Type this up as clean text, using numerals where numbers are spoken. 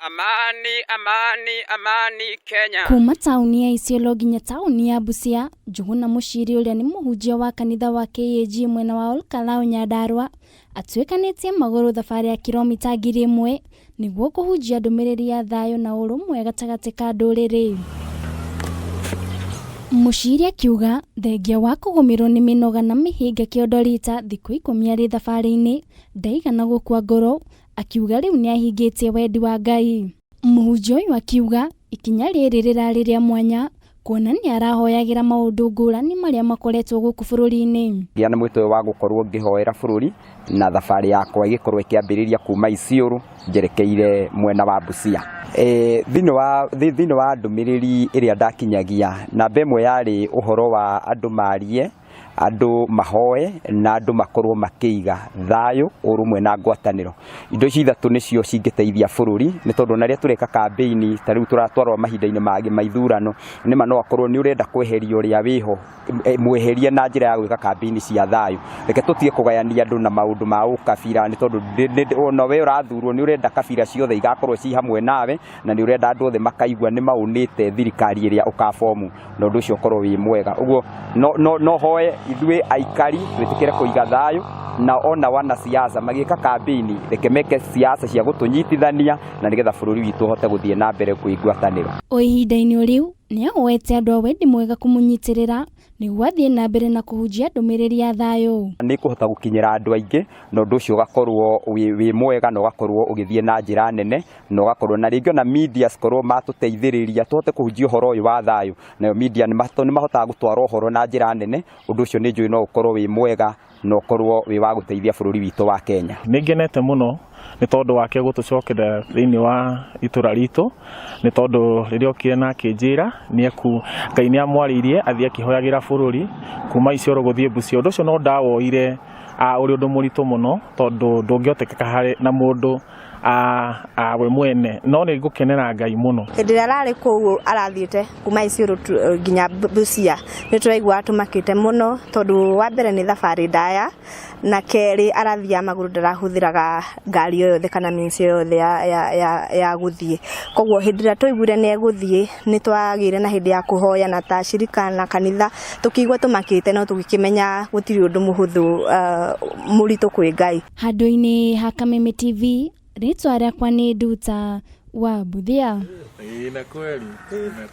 Amani, amani, amani Kenya. Kuma taũni ya Isiolo nginya taũni ya Busia, Njuguna Mũciri ũrĩa nĩ mũhunjia wa kanitha wa KAG mwena wa Olkalau Nyandarua atuĩkanĩtie magũrũ thabarĩ ya kilomita 1000 nĩguo kũhunjia ndũmĩrĩri ya thayũ na ũrũmwe gatagatĩ ka ndũrĩrĩ. Mũciri akiuga thengia wa kũgũmĩrwo nĩ mĩnoga na mĩhĩnga kĩondo rita thikũ 10 arĩ thabarĩ-inĩ ndaigana gũkua ngoro, akiuga rĩu nĩ ahingĩtie wendi wa Ngai. Mũhunjia ũyũ akiuga ikinya rĩrĩ rĩrarĩ rĩa mwanya kuona nĩ arahoyagĩra maũndũ ngũrani marĩa makoretwo gũkũ bũrũri-inĩ. Ngĩa na mwĩtĩ wa gũkorwo ngĩhoera bũrũri na thabarĩ yakwa ĩgĩkorwo ĩkĩambĩrĩria kuma Isiolo njerekeire mwena wa Busia. Thĩinĩ wa ndũmĩrĩri ĩrĩa ndakinyagia, namba ĩmwe yarĩ ũhoro wa andũ marie, andũ mahoe na andũ makorwo makĩiga thayũ, ũrũmwe na ngwatanĩro. Indo ici ithatũ nĩcio cingĩteithia bũrũri, nĩ tondũ ona rĩrĩa tũreka kambĩini ta rĩu tũratwarwo mahinda-inĩ mangĩ ma ithurano, nĩma no akorwo nĩ ũrenda kweheria ũrĩa wĩho, mweherie na njĩra ya gwĩka kambĩini cia thayũ. Reke tũtige kũgayania andũ na maũndũ ma ũkabira, nĩ tondũ ona we ũrathurwo nĩ ũrenda kabira ciothe igakorwo ci hamwe nawe, na nĩ ũrenda andũ othe makaigua nĩ maũnĩte thirikari ĩrĩa ũkabomu, na ũndũ ũcio ũkorwo wĩ mwega. Ũguo no hoe ithuĩ aikari twĩtĩkĩre kũiga thayũ, na ona wanasiasa magĩka kambĩini reke meke siasa cia gũtũnyitithania na nĩgetha bũrũri witũ ũhote gũthiĩ na mbere kwĩ ngwatanĩro. O ihinda-inĩ o rĩu nĩ ahoete andũ a wendi mwega kũmũnyitĩrĩra nĩguo athiĩ na mbere na kũhunjia ndũmĩrĩri ya thayũ. Nĩ kũhota gũkinyĩra andũ aingĩ na ũndũ ũcio ũgakorwo wĩ mwega na ũgakorwo ũgĩthiĩ na njĩra nene, na ũgakorwo na rĩngĩ ona media cikorwo matũteithĩrĩria tũhote kũhunjia ũhoro ũyũ wa thayũ, nayo media nĩ mahotaga gũtwara ũhoro na njĩra nene. Ũndũ ũcio nĩ njũĩ no ũkorwo wĩ mwega na ũkorwo wĩ wa gũteithia bũrũri witũ wa Kenya. Nĩ ngenete mũno nĩ tondũ wake gũtũcokerera thĩinĩ wa itũra ritũ, nĩ tondũ rĩrĩa okire na akĩnjĩra Ngai nĩ amwarĩirie athiĩ akĩhoyagĩra bũrũri kuma Isiolo gũthiĩ Busia. Ũndũ ũcio no ndawoire ũrĩ ũndũ mũritũ mũno, tondũ ndũngĩhotekeka harĩ na mũndũ we mwene, no nĩ ngũkenera Ngai mũno. Hĩndĩ ĩrĩa ararĩ kũu arathiĩte kuma Isiolo nginya Busia, nĩ tũraiguaga tũmakĩte mũno, tondũ wa mbere nĩ thabarĩ ndaya, na kerĩ arathiaga magũrũ, ndarahũthĩraga ngari o yothe kana means o yothe ya gũthiĩ. Koguo hĩndĩ ĩrĩa twaiguire nĩ egũthiĩ, nĩ twagĩire na hĩndĩ ya kũhoya na ta shirika na kanitha, tũkĩigua tũmakĩte, no tũgĩkĩmenya gũtirĩ ũndũ mũhũthũ mũritũ kwĩ Ngai. Handũ-inĩ ha Kameme TV, rĩtwa rĩakwa nĩ Nduta wa Mbuthia. Na kweli. Na kweli.